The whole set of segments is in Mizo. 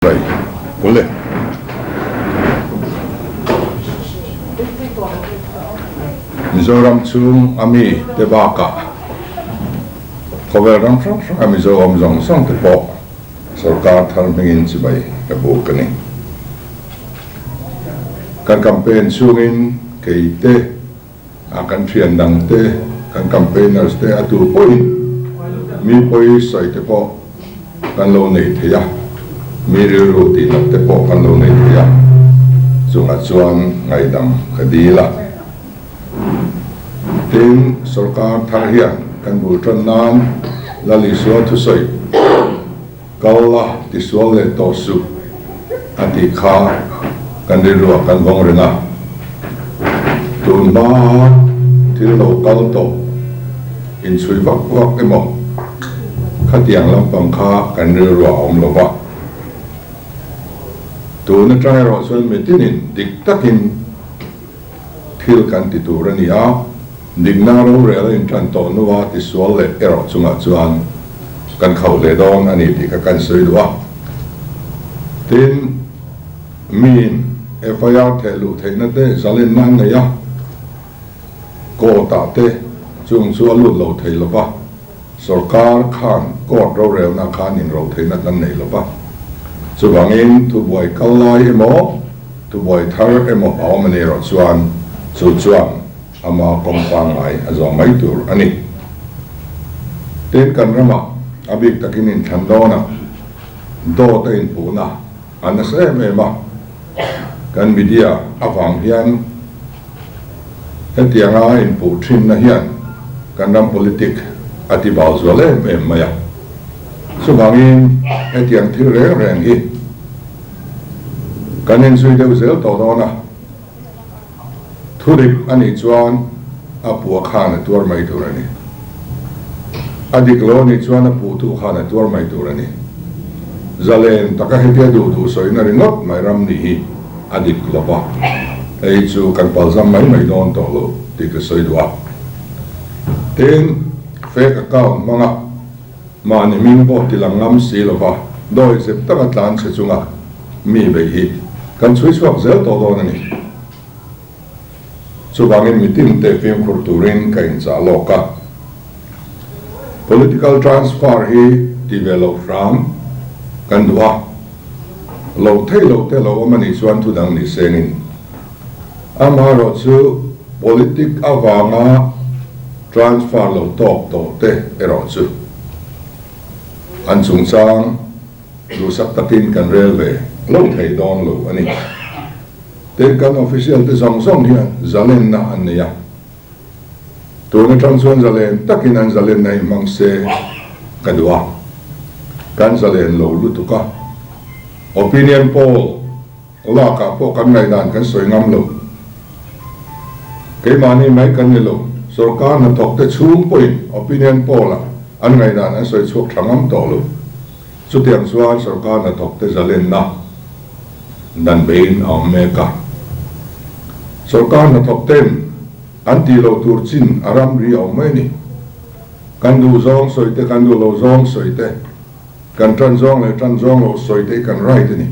Bai ule. Mizoram chhung a mi te bakah khawvel ram hrang hranga Mizo awm zawng zawng te pawh sorkar thar hmingin chibai ka buk a ni. Kan campaign chhungin kei te a kan thian dang te, kan campaigners te a tu pawhin mi pawi sawi te pawh kan lo nei thei a, mi rilru tih nat te pawh kan lo nei thei a, chungah chuan ngaihdam ka dil a. Tin, sorkar thar hian kan bul tan nan Lal Isua thusawi kal la tisual leh tawh suh a tih kha kan rilruah kan vawng reng a. Tun hmaa thil lo kal tawh inchhui vak vak emaw khatiang lampang kha kan rilruah a awm lo va. Tun atang erawh chuan mitinin dik takin thil kan ti tur a ni a, dikna rorel a intan tawh hnua tisual leh erawh chungah chuan kan khauh hle dawn a ni tih kha kan sawi duh a. Tin, miin FIR theh luh theihna te zalenna an nei a, court ah te chung chu a lut lo thei lo va, sorkar khan court rorelna khan inro theihna kan nei lo va. Chuvangin thubuai kal lai emaw, thubuai thar emaw a awm a ni erawh chuan chu chuan ama kawng pangngai a zawh mai tur a ni. Tin, kan ramah a bik takin inthlan dawnah dawt a inpuhna a nasa em em a, kan media avang hian hetianga inpuh thinna hian kan ram politic a ti bau zual em em mai a. Chuvangin hetiang thil reng reng hi kan inzui deuh zel tawh dawn a, thurik a nih chuan a puah khan a tuar mai tur a ni. A dik lo a nih chuan a puhtu khan a tuar mai tur a ni. Zalen taka hetia duh duh sawina ringawt mai ram nih hi a dik lo va, hei chu kan palzam mai mai dawn tawh lo tih ka sawi duh a. Tin, fake account hmanga mahni hming pawh ti lang ngam si lo va, dawi zep taka tlan chhe chunga mi beih hi kan chhui chhuak zel tawh dawn a ni. Chuvangin mitin te fimkhur turin ka inchah lawk a. Political transfer hi ti ve loh hram kan duh a, lo thei loh te lo awm a nih chuan thu dang ni sengin. Amaherawhchu politic avanga transfer lo tawk tawh te erawh chu an chungchang duhsak takin kan rel ve lo thei dawn lo a ni. Tin, kan official te zawng zawng hian zalenna an nei a, tun atang chuan zalen takin an zalenna hi hmang se ka duh a, kan zalen lo lutuk a, opinion poll lakah pawh kan ngaihdan kan sawi ngam lo. Keimahni mai kan ni lo, sorkar hnathawk te chhung pawhin opinion poll ah an ngaihdan an sawi chhuak tha ngam tawh lo. Chutiang chuan sorkar hnathawk te zalenna dan beiin a awm mek a. Sorkar hnathawk ten an tih loh tur chin a ramri a awm mai a ni. Kan duh zawng sawi te, kan duh lo zawng sawi te, kan tan zawng leh tan zawng lo sawi te hi kan right a ni.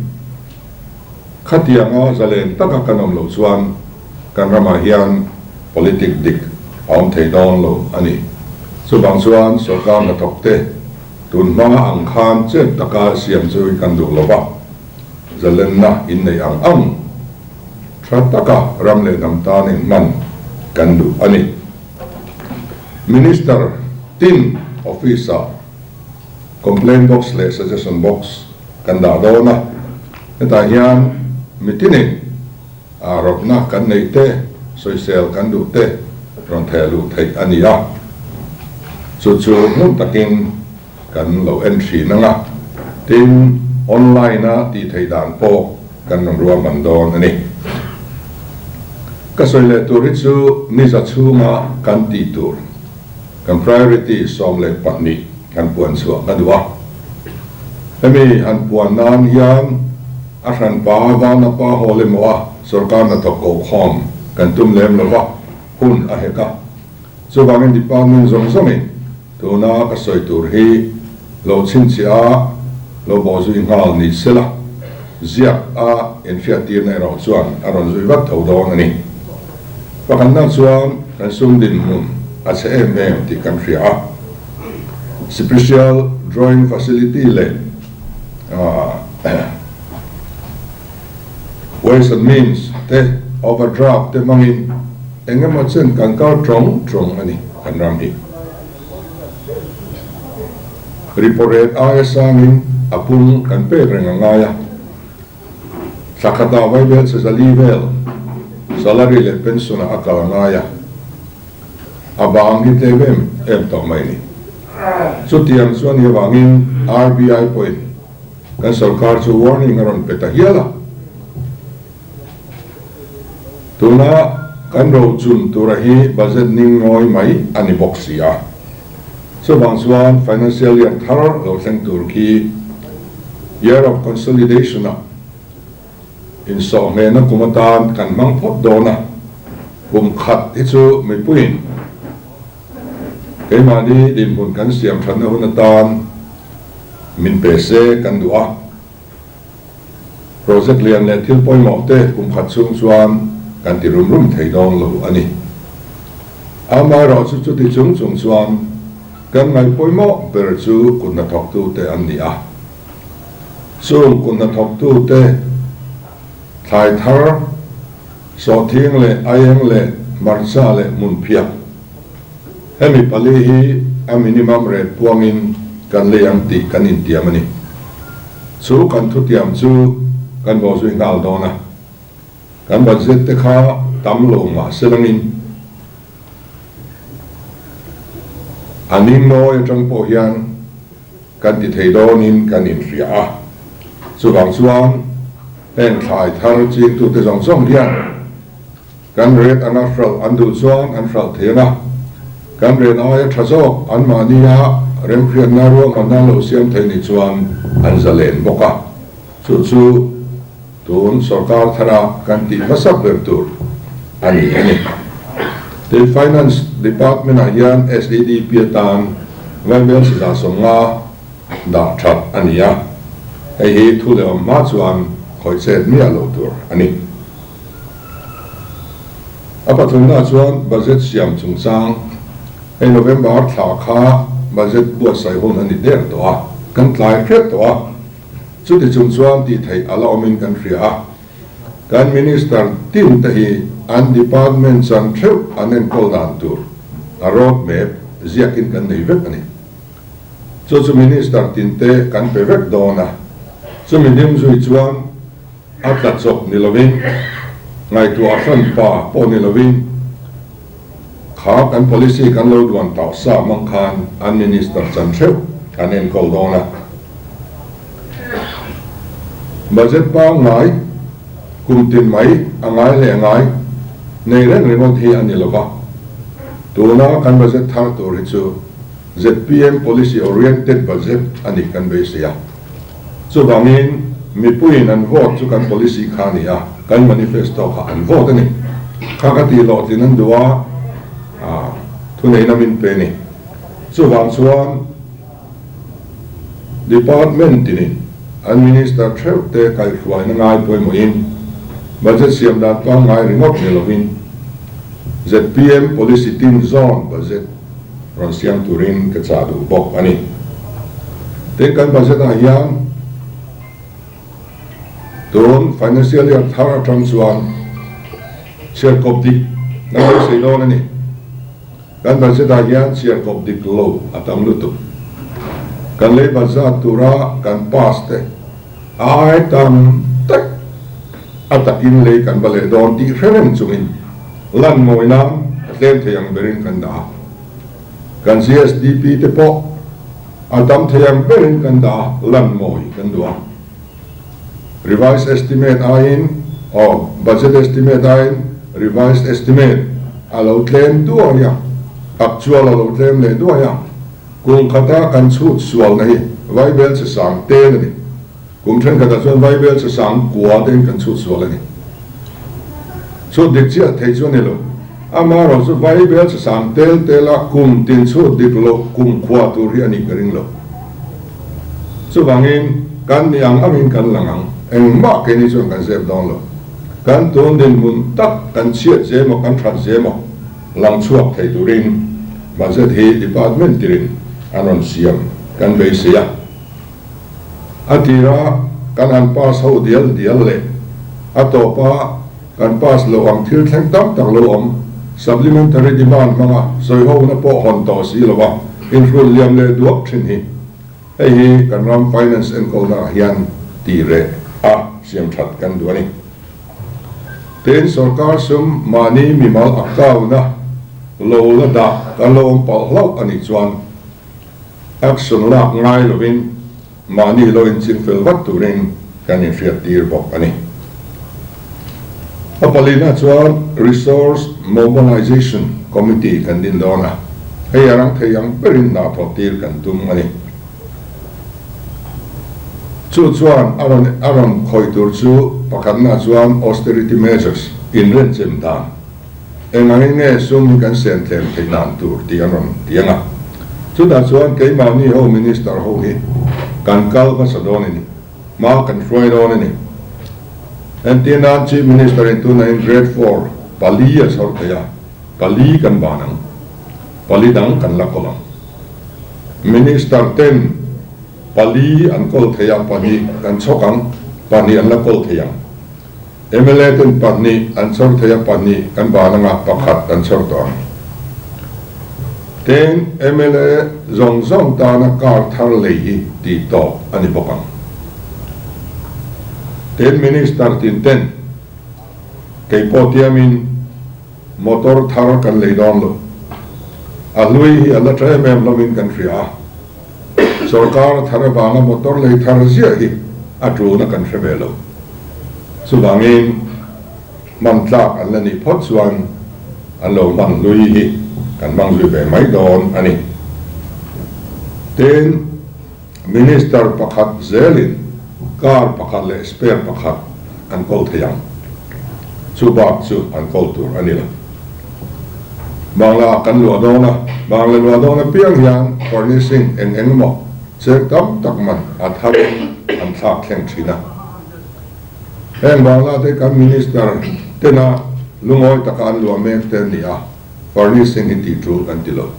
Khatianga zalen taka kan awm loh chuan kan ramah hian politic dik a awm thei dawn lo a ni. Chuvang chuan sorkar hnathawk te Tun hma ang khan chet taka siam chu kan duh lo va, zalenna inneih ang ang tha taka ram leh hnam tan inhman kan duh a ni. Minister tin office-ah complaint box leh suggestion box kan dah dawn a, hetah hian mitinin rawtna kan neih te, sawisel kan duh te rawn theh luh theih a ni a, chu chu hmun takin kan lo en thin ang a, tin online a tih theih dan pawh kan rawn ruahman dawn a ni. Ka sawi leh tur hi chu niza chhunga kan tih tur, kan priority 12 kan puan chhuah ka duh a, hemi han puan nan hian A hranpa vana pa hawl emaw a sorkar hnathawk ko khawm kan tum lem lo va, hun a hek a. Chuvangin department zawng zawngin tuna ka sawi tur hi lo chhinchhiah a, lo bawhzui nghal ni sela. Ziak a inhriattirna erawh chuan a rawn zui vat tho dawn a ni. Pakhatna chuan kan sum dinhmun a chhe em em tih kan hria a. Special Drawing Facility leh Ways and Means te Overdraft te hmangin eng emaw chen kan kal tawng tawng a ni kan ram hi. Repo rate aia sangin a pung kan pek reng a ngai a, thla khatah vaibel che zali vel salary leh pension ah a kal a ngai a, a bang hi tlem em em tawh mai ni. Chutiang chu a nih avangin RBI pawhin kan sorkar chu warning a rawn pe ta hial a. Tuna kan rochun tura hi budget ning ngawi mai a ni bawk si a. Chuvang chuan financial year thar lo thleng tur khi year of consolidation ah insawhhnehna kum atan kan hmang phawt dawn a, kum khat hi chu mipuiin keimahni dinhmun kan siam thatna hun atan min pe se kan duh a. Project lian leh thil pawimawh te kum khat chhung chuan kan ti rum rum thei dawn lo a ni. Amaherawhchu chuti chung chung chuan kan ngaih pawimawh ber chu kut hnathawktu te an ni a. Chung kut hnathawktu te thlai thar, sawhthing leh aieng leh hmarcha leh hmunphiak hemi pali hi a minimum rate puangin kan lei ang tih kan intiam a ni. Chu kan thutiam chu kan bawh zui nghal dawn a, kan budget te kha tam lo mah se langin a ning nawi atang pawh hian kan ti thei dawnin kan inhria a. Chuvang chuan heng thlai thar chingtute zawng zawng hian kan rate anga hralh an duh chuan an hralh thei ang a, kan rate aia tha zawk anmahnia remhriatna ruahmanna lo siam thei ni chuan an zalen bawk a, chu chu tun sorkar thara kan tih hmasa ber tur a ni a ni. Tin, Finance Department-ah hian SEDP atan Vaibel siza 50 dah that a ni a, hei hi thu leh awm hma chuan khawih chet miah lo tur a ni. A pathumna chuan budget siam chungchang, hei November thla kha budget buatsaih hun a ni der tawh a, kan tlai hret tawh a, chuti chung chuan tih theih a la awmin kan hria a, kan Minister tin te hi an department chan theuh an enkawl dan tur a road map ziakin kan nei vek a ni. Chu chu Minister tin te kan pe vek dawn a, chumi dim zui chuan A tla chawp ni lovin, ngaihtuah hran pa pawh ni lovin, kha kan policy kan lo duan tauh sa hmang khan an minister chan theuh an enkawl dawn a. Budget pangngai kum tin mai a ngai leh ngai nei reng ringawt hi a ni lova, tuna kan budget thar tur hi chu zpm policy oriented budget a nih kan beisei a. Chuvangin, mipuiin an vote chu kan policy kha a ni a, kan manifesto kha an vote a ni. Kha ka tih hlawhtlin an duh a, thuneihna min pe a ni. Chuvang chuan Department tinin an Minister theuh te kaihhruaina ngai pawimawhin budget siam dan pangngai ringawt ni lovin zpm policy tin zawn budget rawn siam turin ka chah duh bawk a ni. Tin, kan budget ah hian tun financial year thar atang chuan chhiarkawp dik kan beisei dawn a ni. Kan budget ah hian chhiarkawp dik lo a tam lutuk. Kan lei budget tura kan pass te a ai tam tak a takin lei kan va leh dawn tih hre reng chungin lan mawi nan a tlem thei ang berin kan dah a. Kan GSDP te pawh a tam thei ang berin kan dah a, lan mawi kan duh a. Revised estimate aiin aw budget estimate aiin revised estimate a lo tlem duai a, actual a lo tlem leh duai a. Kum khata kan chhut sualna hi Vaibel che sang tel a ni. Kum thenkhatah chuan Vaibel che sang kua tein kan chhut sual a ni. Chhut dik chiah thei chu a ni lo. Amaherawh chu Vaibel che sang tel tela kum tin chhut dik loh kum khua tur hi a nih ka ring lo. Chuvangin kan ni ang angin kan lang ang. Engmah keini chuan kan zep dawn lo. Kan tun dinhmun tak kan chhiat ze maw kan that ze maw lang chhuak thei turin budget hi department tirin an rawn siam kan beisei a. A tira kan han pass ho dial dial leh a tawpa kan pass loh ang thil thleng tam tak lo awm supplementary demand hmanga sawihona pawh hawn tawh si lova inhrulh liam leh duak thin hi hei hi kan ram finance enkawlnaah hian tih reh a siam that kan duh a ni. Tin, sorkar sum mahni mimal account-a lo la dah kan lo awm palh hlauh a nih chuan Action lak ngai lovin mahni lo inching fel vat turin kan inhriat tir bawk a ni. A palina chuan Resource Mobilization Committee kan din dawn a, hei a rang thei ang berin hna thawh tir kan tum a ni. Chu chuan a rawn a rawn khawih tur chu pakhatna chuan austerity measures inrenchem dan, Engangin nge sum hi kan sen tlem theih dan tur tih an rawn ti ang a. Chutah chuan keimahni ho Minister ho hi kan kal hmasa dawn a ni, hma kan hruai dawn a ni. Entir nan Chief Minister in tunahin Grade 4 pali a chhawr thei a, pali kan ban ang, pali dang kan la kawl ang. Minister ten pali an kawl thei a, pahnih kan chhawk ang, pahnih an la kawl thei ang. Mla ten pahnih an chhawr thei a, pahnih kan ban anga pakhat an chhawr tawh ang. Tin, mla zawng zawng tana car thar lei hi tih tawp a ni bawk ang. Tin, Minister tin ten kei pawh tiamin motor thar kan lei dawn lo. A hlui hi a la tha em em hlawmin kan hria a. Sorkar thar avanga motor lei thar ziah hi a tulna kan hre ve lo. Chuvangin hman tlak an la nih phawt chuan an lo hman hlui hi kan hmang zui ve mai dawn a ni. Tin, Minister pakhat zelin car pakhat leh spare pakhat an kawl thei ang. Chu bak chu an kawl tur a ni lo. Bangla kan luah dawn a, Bangla luah dawn apiang hian furnishing eng eng emaw cheng tam tak man a tharin an thlak thleng thin a. Heng Bangla te kan Minister tena lungawi taka an luah mek te an ni a, furnishing hi tih tul kan ti lo.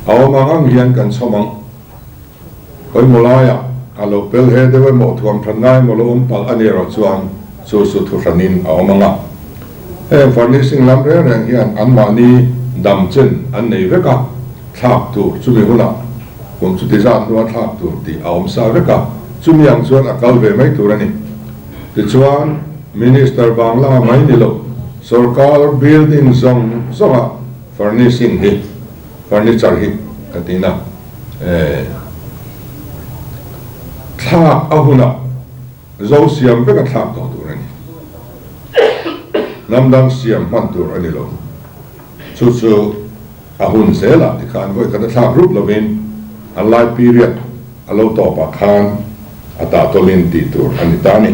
A awm ang ang hian kan chhawm ang. Khawimaw laiah a lo pel he deuh emaw thuam that ngai emaw lo awm palh a ni erawh chuan chu chu thu hranin a awm ang a. Heng furnishing lam reng reng hian anmahni dam chen an nei vek a, thlak tur chumi hunah kum chuti zat hnua thlak tur tih a awm sa vek a, chumi ang chuan a kal ve mai tur a ni. Tichuan, Minister Bangla mai ni lo, sorkar building zawng zawnga furnishing hi, furniture hi ka ti na eh thlak a hunah zo siam vek a thlak tawh tur a ni. Hnam dang siam hman tur a ni lo. Chu chu a hun zelah tikhan vawi khat a thlak rup lovin an lai period a lo tawpah khan a tahtawlin tih tur a ni ta a ni.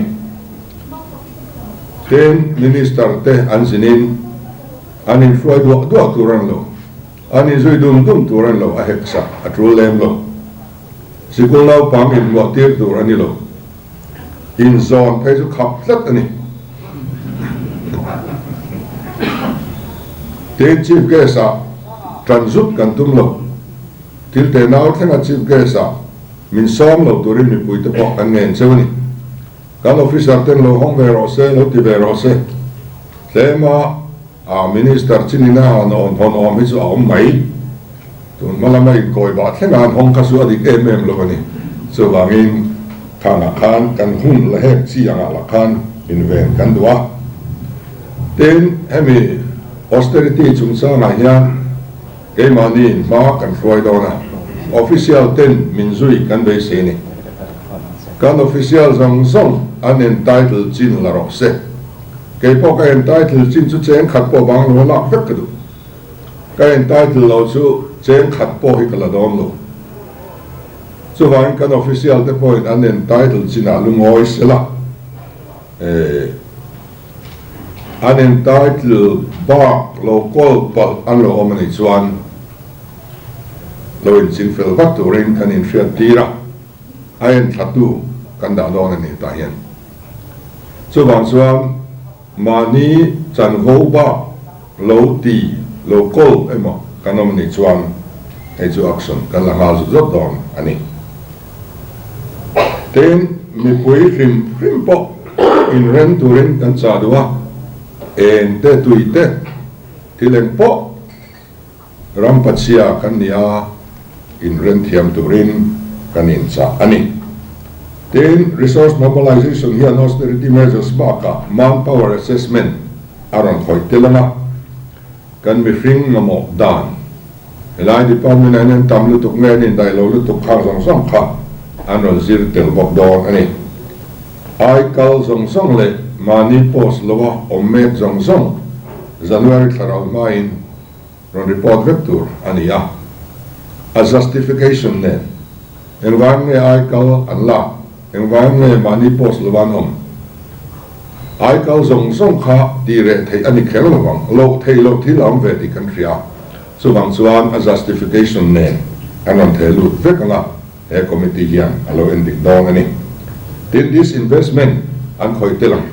Tin, Minister te an zinin an inhruai duah duah tur a ni lo. An inzui dum dum tur a ni lo, a hek sak a tul lem lo. Sikul naupang inhmuah tir tur a ni lo. Inzawn phei chu khap tlat a ni. Tin, Chief Guest ah tan zut kan tum lo. Thil te nau thlenga Chief Guest ah min sawm lo turin mipuite pawh kan ngen cheu a ni. Kan officer ten lo hawng ve rawh se, lo ti ve rawh se. Tlema. A Minister chin ina han awm hawn awm hi chu a awm mai. Tun hma lama inkawi bah thleng a han hawng kha chu a dik em em lo a ni. Chuvangin thanah khan kan hun la hek chi angah lah khan inven kan duh a. Tin, hemi austerity chungchangah hian keimahni hma kan hruai dawn a, official ten min zui kan beisei a ni. Kan official zawng zawng an entitle chin la rawh se. Kei pawh ka entitle chin chu cheng khat pawh bang lo a lak vek ka duh. Ka entitle lo chu cheng khat pawh hi ka la dawn lo. Chuvangin kan official te pawhin an entitle chinah lungawi sela, eh, an entitle bak lo kawl palh an lo awm a nih chuan lo inching fel vat turin kan inhriat tir a, a enthlatu kan dah dawn a ni tah hian. Chuvang chuan mahni chanvo bak lo ti lo kawl emaw kan awm nih chuan hei chu action kan la nghal zut zut dawn a ni. Tin, mipui hrim hrim pawh inrem turin kan chah duh a, eng te tui te thil eng pawh Ram pachhia kan ni a, inren thiam turin kan inchah a ni. Tin, resource mobilization hian austerity measures bakah manpower assessment a rawn khawih tel ang a, kan mihring mamawh dan, helai department ah hian an tam lutuk nge an indaih lo lutuk khang zawng zawng kha an rawn zir tel bawk dawn a ni. Ai kal zawng zawng leh mahni post loa awm mek zawng zawng January thla rau hmain rawn report vek tur a ni a, a justification nen engvang nge ai kal an lak, engvang nge mahni post lova an awm. Ai kal zawng zawng kha tih reh theih a ni kher lo vang, loh theih loh thil a awm ve tih kan hria. Chuvang chuan a justification nen an rawn theh lut vek ang a, he committee hian a lo endik dawn a ni. Tin, disinvestment an khawih tel ang.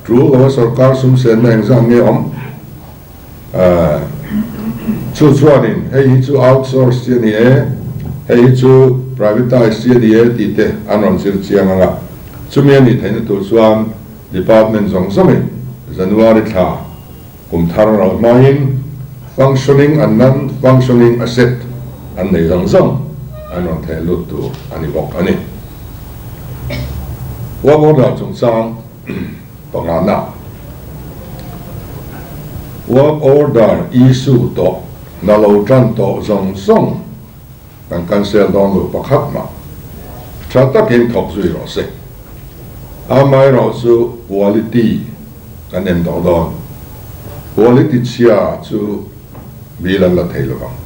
Tul loa sorkar sum senna engzat nge awm? Chu chuanin hei hi chu outsource chi a ni e, hei hi chu privatise chi a ni e tih te an rawn zir chiang ang a. Chumi a nih theihna tur chuan department zawng zawngin January thla kum thar rauh hmain functioning and non-functioning asset an nei zawng zawng an rawn theh lut tur a ni bawk a ni. Work order chungchang pangana Work order issue tawh na lo tan tawh zawng zawng kan cancel dawn lo pakhat mah tha takin thawk zui rawh se. Amaherawhchu quality kan en tawh dawn. Quality chhia chu bill an la thei lo vang.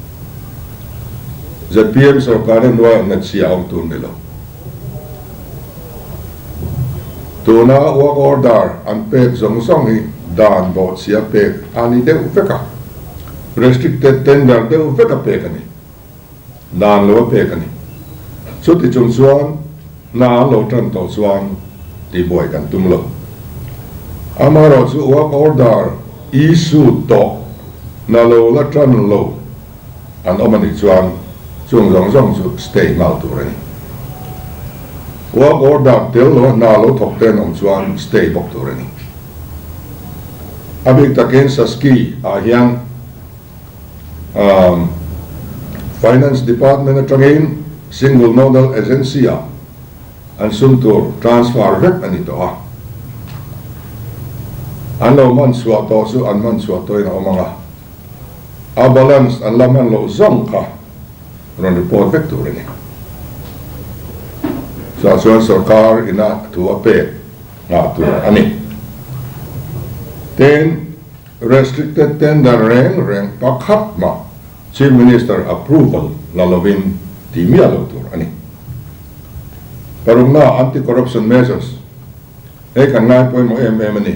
Zpm sorkar hi hnuaiah na chhia a awm tur ni lo. Tuna work order an pek zawng zawng hi dan bawhchhia pek a ni deuh vek a, restricted tender deuh vek a pek a ni, dan lo a pek a ni. Chuti chung chuan hna an lo tan tawh chuan tihbuai kan tum lo. Amaherawhchu work order issue tawh hna lo la tan lo an awm a nih chuan chung zawng zawng chu stay nghal tur a ni. Work order tel lo a hna lo thawk te an awm chuan stay bawk tur a ni. A bik takin Saski ah hian Finance Department atangin Single Nodal Agency ah an sum tur transfer vek a ni tawh a. An lo hman chhuah tawh chu an hman chhuah tawhin a awm ang a. A balance an la hman loh zawng kha rawn report vek tur a ni. Chutah chuan sorkar ina thu a pek nghah tur a ni. Tin, restricted tender reng reng pakhat mah Chief Minister approval la lovin ti miah lo tur a ni. Parukna anti-corruption measures Hei kan ngai pawimawh em em a ni.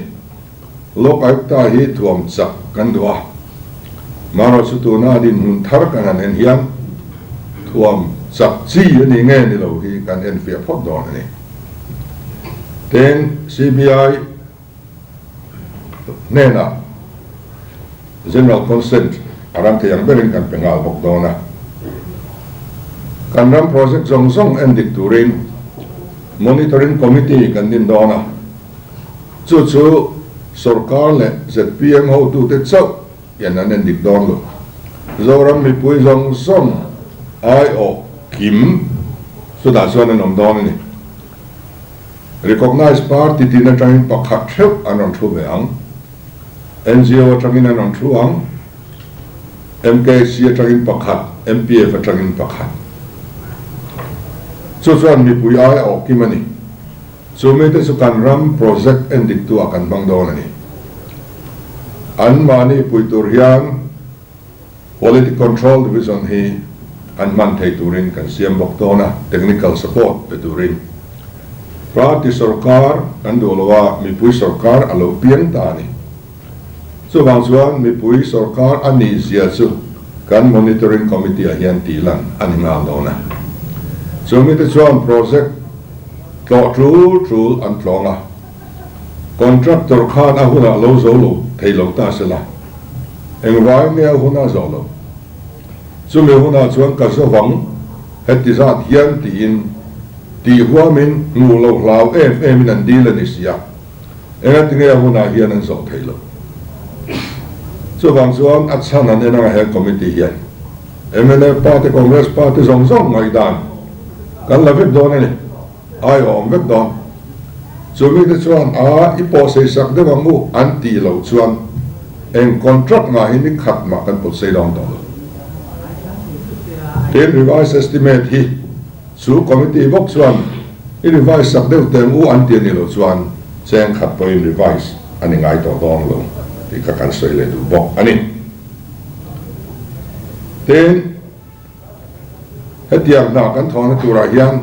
Lok Ayukta hi thuam chak kan duh a, marawh chu tuna dinhmun thar kan han en hian thuam chak chi a ni nge ni lo hi kan enfiah phawt dawn a ni. Tin, CBI hnenah General Consent a ram thei ang berin kan pe nghal bawk dawn a. Kan ram project zawng zawng endik turin Monitoring Committee kan din dawn a, chu chu sorkar leh zpm hotute chauh hian an endik dawn lo. Zoram mipui zawng zawng aiawh kim chutah chuan an awm dawn a ni. Recognised party tin atangin pakhat theuh an rawn thu ve ang. NGO atangin an rawn thu ang. MKC atangin pakhat, MPF atangin pakhat. Chu chuan mipui ai a awh kim a ni. Chu mite chu kan ram project en diktu ah kan hmang dawn a ni. An mahni pui tur hian Quality Control Division hi an hman thei turin kan siam bawk dawn a, technical support pe turin. Party sorkar kan duh lo a, mipui sorkar a lo piang ta a ni. Chuvang chuan mipui sorkar a nih zia chu kan Monitoring Committee ah hian tih lan a ni nghal dawn a. Chu mite chuan project tlawh tul tul an tlawng a. Contractor khan a hunah lo zo lo thei lo ta se la, engvai nge a huna zawh loh? Chumi hunah chuan ka zo vang, heti zat hian tiin tih huamin hmuh loh hlau em emin an dil a ni si a, engatinge a hunah hian an zawh thei lo? Chuvang chuan a chhan an en anga he committee hian mnf party, Congress party zawng zawng ngaihdan kan la vek dawn a ni. Ai a awm vek dawn. Chu mite chuan a i pawhsei sak deuh ang u an tih loh chuan eng contract ngah hi ni khat mah kan pawtsei dawn tawh lo. Tin, revise estimate hi chu committee bawk chuan i revise sak deuh teh ang u an ti a nih loh chuan cheng khat pawhin revise a ni ngai tawh dawn lo tih kha kan sawi leh duh bawk a ni. Tin, Hetiang hna kan thawhna turah hian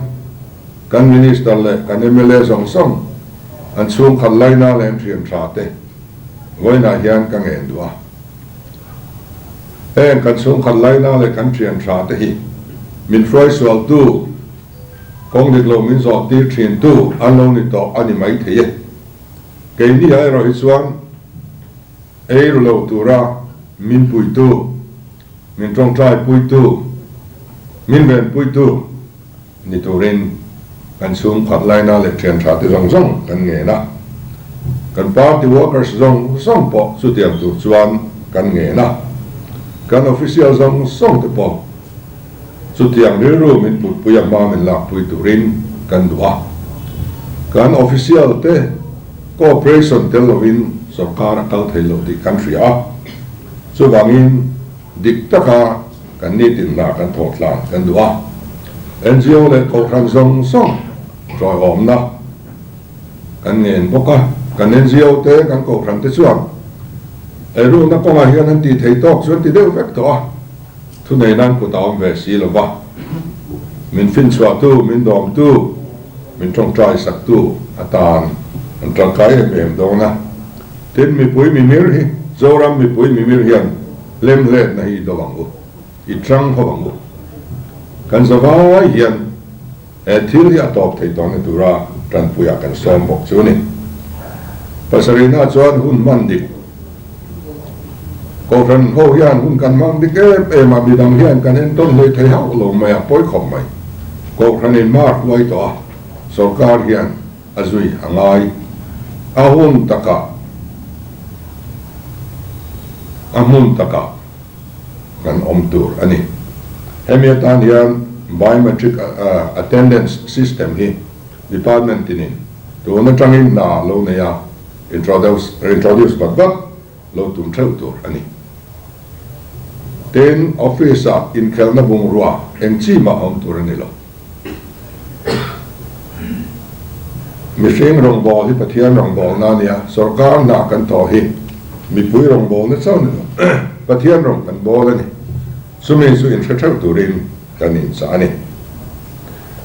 kan Minister leh kan mla zawng zawng an chhungkhat laina leh an thian tha te vawiinah hian ka ngen duh a. Heng kan chhungkhat laina leh kan thian tha te hi min hruaisualtu, kawng dik lo min zawh tir thintu an lo ni tawh a ni maithei e. Keini ah erawh hi chuan ei ru lo tura min puitu, Min tawngtai puitu, min ven puitu ni turin kan chhungkhat laina leh thian tha te zawng zawng kan ngen a. Kan party workers zawng zawng pawh chutiang tur chuan kan ngen a. Kan official zawng zawng te pawh chutiang rilru min putpui a hma min lakpui turin kan duh a. Kan official te cooperation tel lovin sorkar a kal thei lo tih kan hria a. Chuvangin dik taka kan nitin hna kan thawh tlan kan duh a, ngo leh kohhran zawng zawng ṭawihawmna kan ngen bawk a, kan ngo te kan kohhran te chuan eirukna kawngah hian an tih thei tawk chu an ti deuh vek tawh a, thunei nan kut a awm ve si lo va, min finchhuahtu, min dawmtu, min ṭawngṭai saktu atan an ṭangkai em em dawn a. Tin, mipui mimir hi, Zoram mipui mimir hian lemhletna hi i do ang u, i chang ho ang u. Kan zavai hian he thil hi a tawp thei tawhna tura tanpuiah kan sawm bawk chu a ni. Pasarihna chuan hun hman dik. Kohhran ho hian hun kan hmang dik em em a, midang hian kan entawn hlei thei hauh lo mai a, pawi khawp mai. Kohhranin mar huai tawh a, sorkar hian A zui a ngai. A hun takah, a hmun takah kan awm tur a ni. Hemi atan hian biometric attendance system hi department tinin tun atangin hna lo nei a, introduce vat vat lo tum theuh tur a ni. Tin, office-ah inkhelhna bungrua eng chi mah awm tur a ni lo. Mihring rawngbâwl hi Pathian rawngbâwlna a nia, sawrkar hna kan thawh hi mipui rawngbâwlna chauh ni lo, Pathian rawng kan bâwl a ni. Chumi chu inhre theuh turin kan inchah a ni.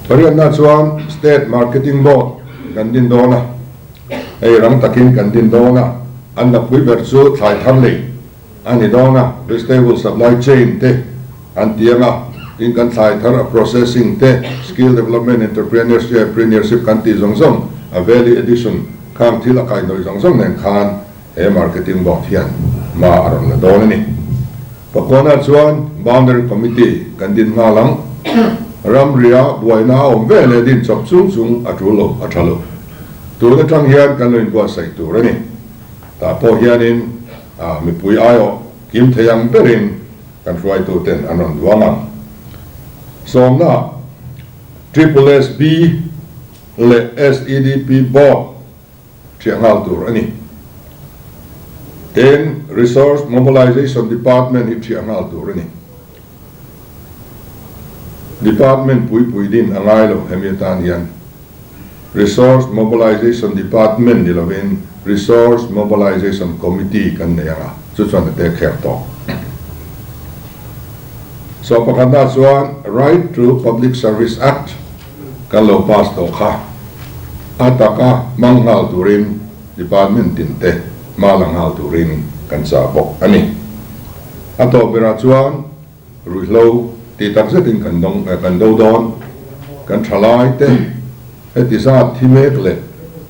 Pariatna chuan State Marketing Board kan din dawn a, hei rang takin kan din dawn a, an napui ber chu thlai thar lei A ni dawn a, vegetable supply chain te an ti ang a, tin kan thlai thar a processing te, skill development, entrepreneurship kan tih zawng zawng, a value addition khang thil a kaihhnawih zawng zawng nen khan he marketing board hian hma a rawn la dawn a ni. Pakawna chuan boundary committee kan din nghal ang, ramria buaina a awm ve leh din chawp chung chung a tul lo, a tha lo. Tun atang hian kan lo inbuatsaih tur a ni. Tah pawh hianin mipui aiawh kim thei ang berin kan hruaituten an rawn duang ang. Sawmna Triple SB leh SEDP Board ṭhiah nghal tur a ni. Tin, Resource Mobilization Department hi ṭhiah nghal tur a ni. Department puipui din a ngai lo hemi atan hian Resource Mobilization Department ni lovin Resource Mobilization Committee kan nei ang a, chu chuan a tek her tawh. So pakhatna chuan Right to Public Service Act kan lo pass tawh kha a taka hmang nghal turin Department tin te hma la nghal turin kan chah bawk a ni. A tawp berah chuan ruihhlo tih tak zetin kan dawng kan do dawn. Kan tha lai te heti zat thi mek leh.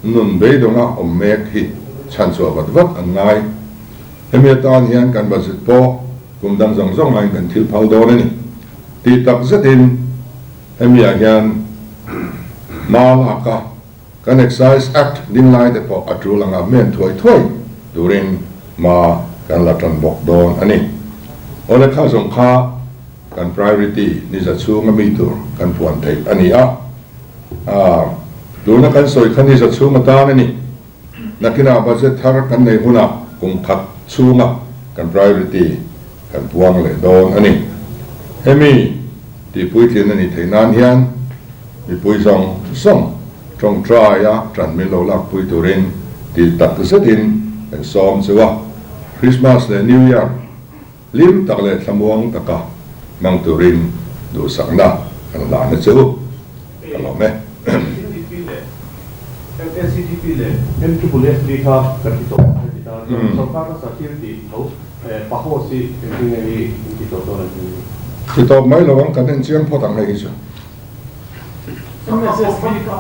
nun beidawnga awm mek hi chhanchhuah vat vat an ngai. Hemi atan hian kan budget pawh kum dang zawng zawng aiin kan thil phal dawn a ni. Tih tak zetin hemi ah hian hma lak a kan Excise Act ding lai te pawh a tul anga men thuai thuai turin hma kan la tan bawk dawn a ni. Awle kha zawng kha kan priority ni za chhunga mi tur kan puan theih a ni a. Tuna kan sawi kha ni za chhung atan a ni. Nakinah budget thar kan nei hunah kum khat chhunga kan priority kan puang leh dawn a ni. Hemi tihpuitlin a nih theih nan hian mipui zawng zawng tawngtaia tan min lo lakpui turin tih tak zetin kan sawm chu a. Christmas leh New Year hlim tak leh thlamuang taka hmang turin duhsakna kan hlan a che u. Ka lawm e. LCDP leh MSSB kha kan ti tawh a ti ta chuan sorkar hmasa thil tih tho PAHOS hi engtin nge hi in ti tawh dawn an ti ni? Ti tawp mai lo ang, kan en chiang phawt ang hei hi chu. MSSB kha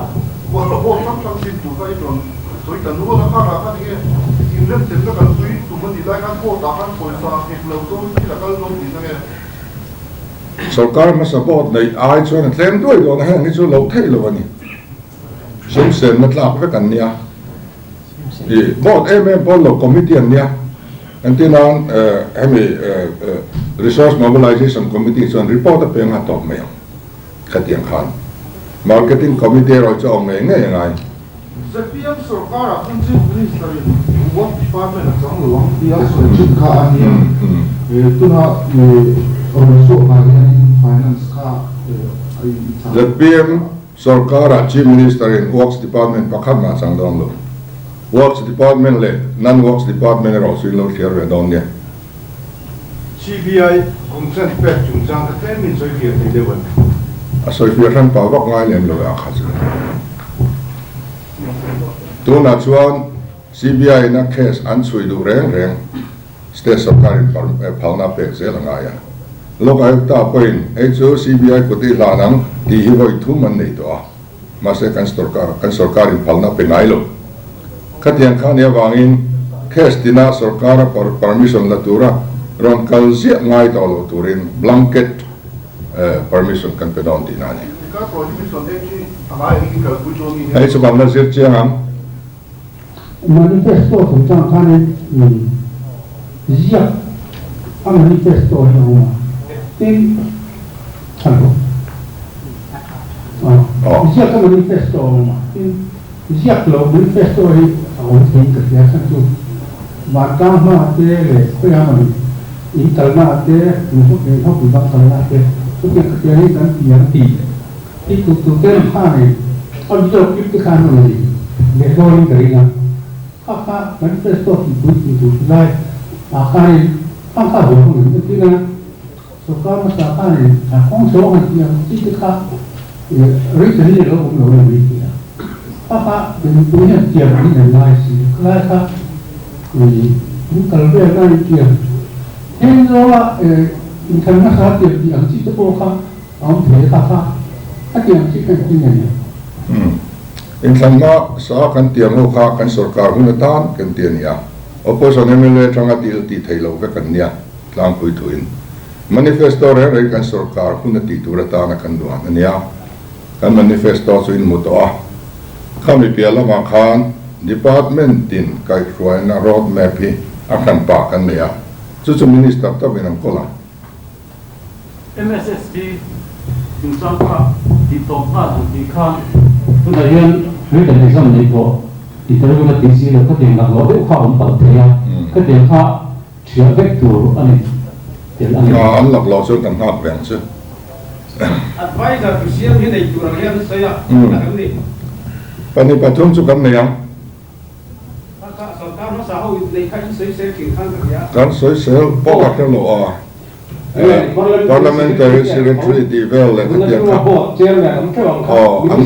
Huat hrang hrang chin tur kha i rawn sawi ta nual a, kha rah kha tinge inrem chenna kan tui tum a nih lai khan court ah khan pawisa nghet lo dawn thil a kal dawn tihna nge? Sorkar hmasa board neih ai chuan a tlem duai dawn a, heng hi chu loh theih lo a ni. Sum senna tlak vek an nia. I board em em pawn lo committee an nia. Engtin nan hemi Resource Mobilization Committee chuan report a peng a tawp mai ang khatiang khan. Marketing Committee erawh chu a awm ngei ngei a ngai. ZPM sorkar ah khan Chief Minister in Work Department a chang lo ang tia sawi thin kha a nia. Tuna rawn chhuah hna hianin Finance kha a in chang. ZPM Sorkar-ah Chief Minister-in Works Department pakhat mah chang dawn lo. Works Department leh Non-Works Department erawh chu in lo thliar ve dawn nia. CBI consent pek chungchang kha tlem in sawi fiah thei deuh a ni. A sawi fiah hran pah vak ngai lem lo e a kha chu. Tunah chuan CBI-in a case an chhui duh reng reng. State sorkarin phalna a pek zel a ngai a. Lok Ayukta pawhin hei chu CBI kut i hlan ang tih hi vawi thum an nei tawh a, mahse kan sorkar kan sorkarin phalna a pe ngai lo. Khatiang kha nih avangin case tina sorkara permission la tura rawn kal ziah ngai tawh lo turin blanket permission kan pe dawn tihna a ni. Hei chu kan la zir chiang ang. Manifesto chungchang khanin ziak a manifesto hi a awm a, tin chhan rawh. Ziak a manifesto a awm a, tin ziak loh manifesto hi a awm theiin ka hria chhan chu vantlang hma te leh khawiah mawni in kalna ah te, in hawpui bang kalna ah te chutiang khatiang hi kan ti ang tih I tu ten khanin a video clip te khan rawn nei leh dawnin ka ring a, kha kha manifesto tih pui tih tur chu lai ah khanin khang kha haw thung em entir a, sorkar hmasa khanin a kawng chhawng han tih ang chi te kha written in a lo awm lo em mai ti a, kha kha mipui hian tiam angin an ngai si, khalai kha in kal vel na in tiam then zawnga inthlan hmasa tiam tih ang chi te pawh kha A awm thei kha kha a tiang chi khan tin a ni. Umm. Inthlanna sa kan tiang ho kha kan sorkar hun atan kan ti a nia. Opposition mla atanga deal tih theih loh vek an nia tlangpui thuin. Manifesto reng reng kan sorkar hun a tih tur atana kan duan a nia. Kan manifesto chu in hmu tawh a. Khami piah lamah khan department tin kaihhruaina road map hi a hran pah kan nei a. Chu chu minister tawkin an kawl a. MSSB chungchang kha tih tawp nghal ang tih kha. Tunah hian written exam nei tawh interview la ti si lo khatiang laklawh deuh kha a awm palh thei a, khatiang kha ṭhiah vek tur a ni tel a ni. An laklawh chuan kan nghak ve ang chu. Advisor tu siam hi nei tur ang hian an sawi a, a kan ni. Pahnih pathum chu kan nei ang. Kan sawisel pawh a hre lo a, Parliamentary Secretary tih vel leh khatiang kha aw an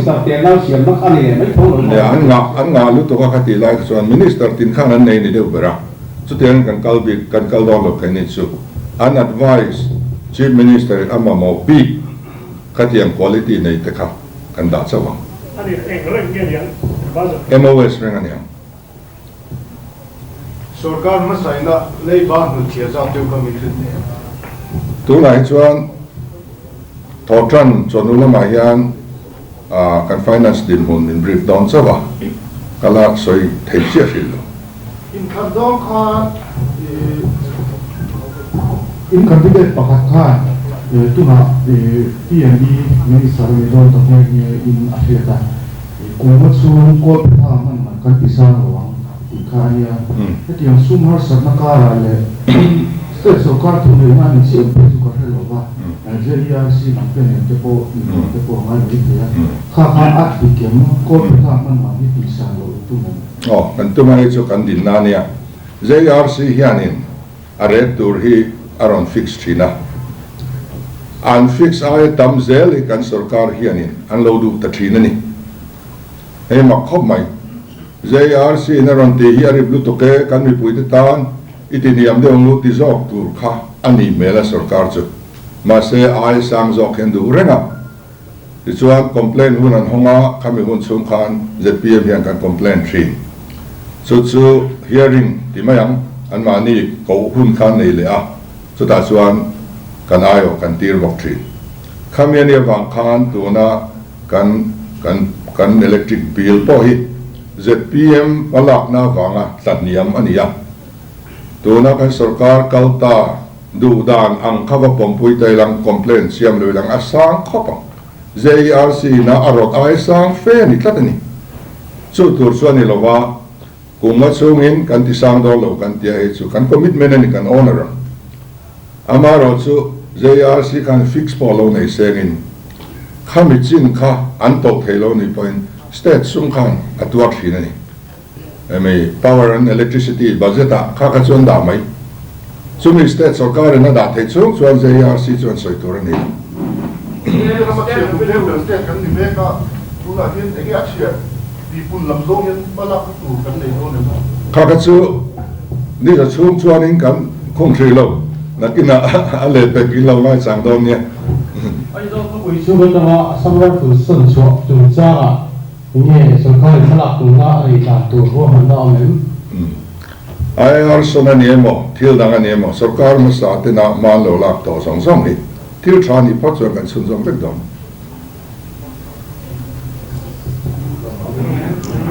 nia an ngah an ngah lutuk a khatih lai kha chuan Minister tin khan an nei ni deuh ber a, chutiangin kan kal bik kan kal dawn lo thei ni chu an advice Chief Minister in a mamawh bik khatiang quality nei te kha kan dah chauh ang. ani eng reng nge niang advisor? MOS reng aniang. Sorkar hmasaina leiba hnutchhia zat deuh kha min hrilh teh. Tunah hi chuan thawhtan chawhnu lamah hian kan finance dinhmun min brief dawn chauh a, ka la sawi thei chiah hrilh lo. Inkhat dawn khan in candidate pakhat khan tunah P&E Minister a ni dawn ta nghe nghe in a hriat a, kum a chhung Kawlphetha hman man kan ti sang lo ang tih kha a nia. Hetiang sum harsatna karah leh state sorkar thuneihna a ni chiah ang phei chu ka hre lo va, JERC lam te nen te pawh inhmuh te pawh a ngai mai thei a, kha kha a dik em? Kawlphetha hman man hi tih san loh in tum em? Aw, kan tum a hei chu kan dinna a nia. JRC hianin a rate tur hi a rawn fix thin a, an fix aia tam zel hi kan sorkar hianin an lo duh ta thin a ni. Hei mak khawp mai. JRC in a rawn tih hi a rip lutuk e, kan mipuite tan i ti hniam deuh ang lu ti zawk tur kha a nih hmel a sorkar chu. Mahse ai sang zawk hian duh reng a. Tichuan complaint hun an hawng a, khami hun chhung khan zpm hian kan complaint thin. Chu chu hearing ti mai ang, anmahni koh hun kha nei leh a, chutah chuan kan aiawh kan tir bawk thin. Khami a nih avang khan tuna Kan kan kan electric bill pawh hi zpm hmalakna avanga tlahniam a ni a. Tuna kan sorkar kal ta duh dan ang kha va pawmpui ta ilang complaint siam lo ilang a sang khawp ang. JERC ina a rawt ai sang fe a ni tlat a ni. Chu tur chu a ni lova, kum nga chhungin kan ti sang dawn lo kan tia hei chu kan commitment a ni kan owner ang. Amaherawhchu JRC khan fix pawh lo nei sengin khami chin kha an tawh thei lo ni pawhin state sum khan a tuar thin a ni. Hemi power and electricity budget ah kha kha chuan dah mai. Chumi state sorkarin a dah theih chhung chuan JRC chuan sawi tur a ni lo. Rama chhiat tum hle ber state kan ni mek a, tunah hian enge a chhiat tihpun lam zawng hian hma lak tur kan nei dawn em? Kha kha chu ni za chhung chuanin kan khung hrih lo, nakinah a let pek in lo ngaichang dawn nia. Aizawl khawpui chhung atanga Assam Rifles sawn chhuah chungchangah enge sorkarin hmalak tumna a nei dan tur ruahmanna a awm em? IR sawn a ni emaw, thil dang a ni emaw, sorkar hmasa tena hma an lo lak tawh zawng zawng hi thil tha nih phawt chuan kan chhunzawm vek dawn.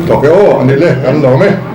Tawk e aw, a ni le, kan lawm e.